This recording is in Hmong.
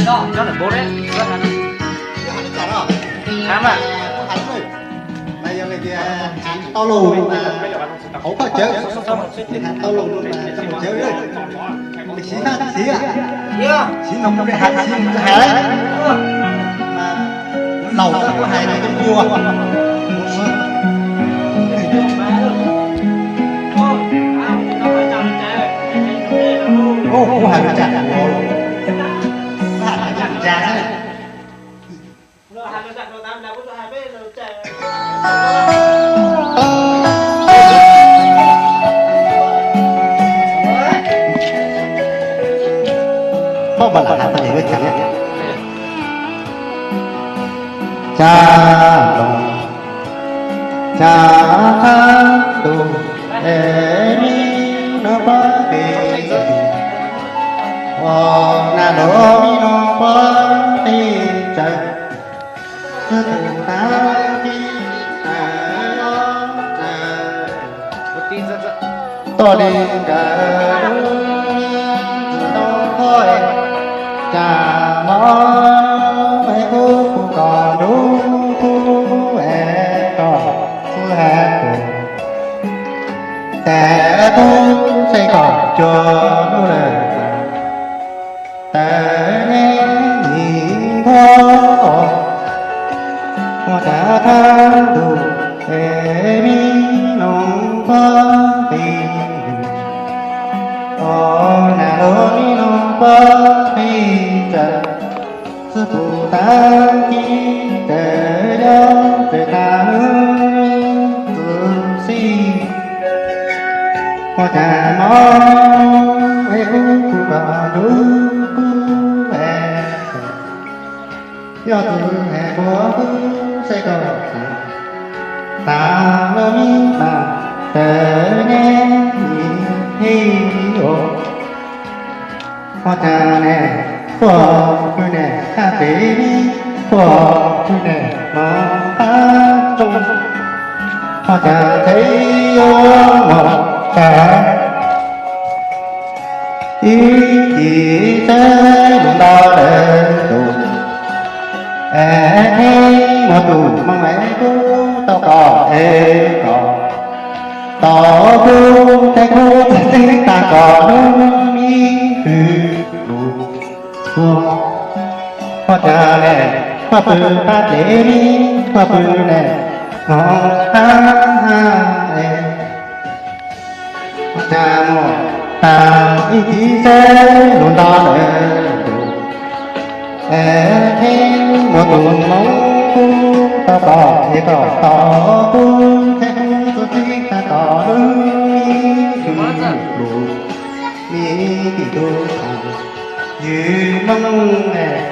Nyob ntawm npoo ne, hab mas. Mas yog hais tias hais tau lus mas hauv koj cawv, hais tau lus mas koj cawv, siv hab siv, siv noog hais siv noog hais, mas laus koj hais rau cov nyuas. Kuv hais rau cov nyuas, kuv hais rau cov nyuas. Poj mas lam has tau yog ua cas. Cas loos, cas qab ntuj, es mi noog pob pes, ua nas los mi noog pob pes tsawv, xwb tus tag kis tawm los tsawv. Toj li nkawd lub ntxwg tau qhov es, cas mov es kub kuv kom ntuj kub es kom xwb has tus. Tes kub seb kom cuag lub lawm, tawv neb nim nphuab os, ua cas thab ntuj es mi noog pob pes, ua nas los mi noog pob pes tsawv, xwb tus tag kis tawm los tsawv tas lub ntxwg xwb. Ua cas mov es kub kuv kom ntuj kub es, yog tus es kub kub seb koj tas, tas los mi mas tawv neb nim hib os. Ua cas ne, puag pw ne, thaj pem pib, puag pw ne, mov qab tsoo. Ua cas txheeb yuav mos tas, ib chim txheeb mus nto lawm tus, es txheeb mus tus moo es kub tau kom es kom, tau kub txheeb kub txheeb tag kom lub mi hws lus. Ua cas ne, puag pw pab dlev mi, puag pw ne, mov qab ha es. Ua cas mus tas ib chim txheeb mus nto lawm tus, es txheeb mus tus moo kub tau kom es kom tau kub txheeb kub txheeb tag kom lub mi hws lus. Mi tim tub yws moob es